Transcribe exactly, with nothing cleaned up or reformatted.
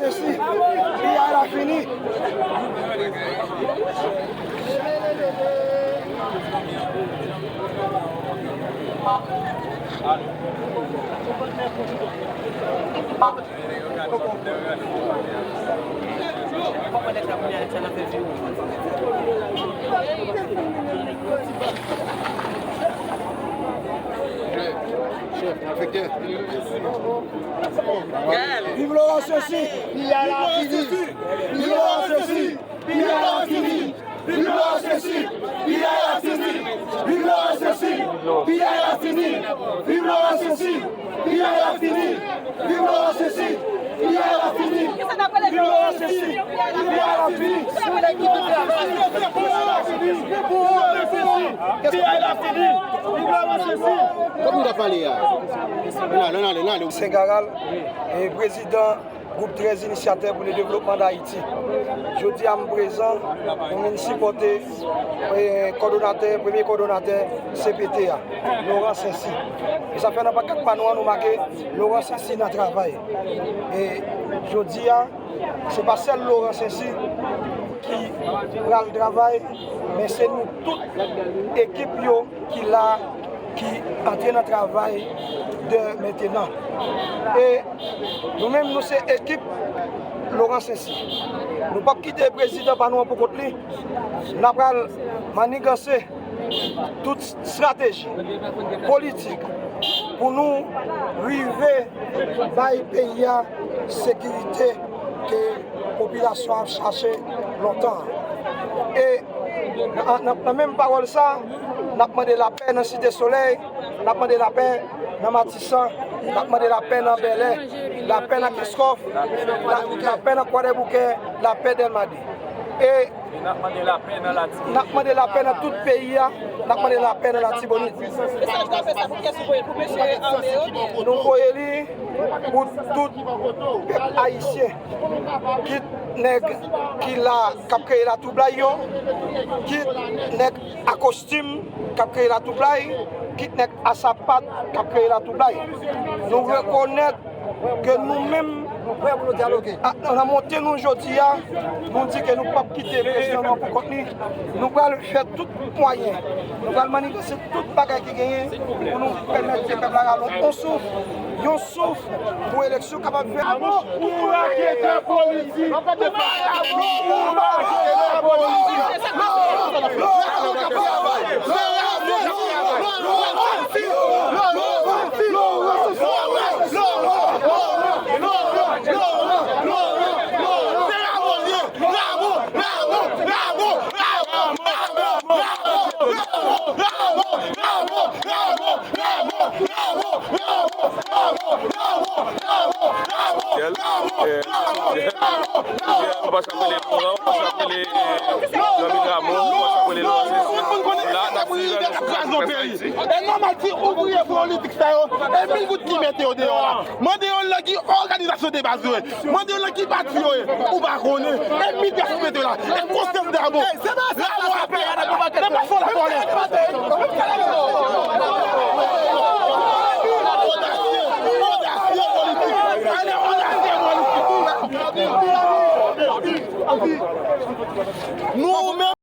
Piyay la fini. Viv Laurent Cessy! Viv Laurent Cessy! Viv Laurent Cessy! Viv Laurent Cessy! Viv Laurent Cessy! Viv Laurent Cessy! Piyay la fini! Viv Laurent Cessy! Piyay la fini! Viv Laurent Cessy! Piyay la fini! Viv Laurent Cessy! Piyay la fini! Piyay la fini! Viv Laurent Cessy! Kòman w ap pale a? N ale, n ale, n ale. Sen Garal, e prezidan Gwoup trèz Inisyatè pou le Devlopman d Ayiti. Jodi a, m prezan pou m vin sipòte, eh, kòdonatè, premye kòdonatè C P T a, Laurent Cessy. E sa fè nan pankàt pa nou an, nou make Laurent Cessy nan travay. E jodi a, se pa sèl Laurent Cessy ki pral travay, men se nou tout ekip yo ki la, ki antre nan travay dè mentenan. E nou menm, nou se ekip Laurent Cessy. Nou p ap kite prezidan pa nou an pou kont li. N a pral maniganse tout estrateji politik pou nou rive bay peyi a sekirite ke popilasyon ap chache lontan an. E nan, nan, nan menm pawòl sa, n ap mande lapè nan Site Solèy, n ap mande lapè nan Matisan, n ap mande lapè nan Bèlè, lapè nan Kenskòf, la-, lapè nan Kwadèboukè, lapè Dèlma de. E n ap mande lapè nan Latibonit. N ap mande lapè nan tout peyi a, n ap mande lapè nan Latibonit. Mesaj lapè sa pou kiyès ou voye? Pou mesye ame yo? Nou voye li pou tout pèp ayisyen, kit nèg ki la k ap kreye latwoublay yo, kit nèg a kostim k ap kreye latwoublay, kit nèg a sapat k ap kreye latwoublay. Nou rekonèt ke nou menm, a, nan monte nou jodi a, nou di ke nou p ap kite prezidan nou an pou kont li. Nou pral fè tout mwayen, nou pral maniganse tout bagay ki genyen pou nou pèmèt ke pèp la rale yon souf, yon souf pou eleksyon kapab fèt. Pou raketè politik! Pou raketè politik! Ou pa sa rele Laurent, ou pa sa rele, eh, Jean-Mil Ramon, ou pa sa rele Laurent Cessy. La, n ap viv nan sou plas près Ayiti. E nòmal ti ouvriye politik sa yo, e mil goud ki mete yo deyò la. Mande yo nan ki òganizasyon de baz yo ye. Mande yo nan ki pati yo ye. Ou pa konnen. E mil pèsonn mete yo la. E konsyans dabò. Labò apre. Nan pa fò la kòlè. Odasye, odasye politik. Ale odasye politik. Nou menm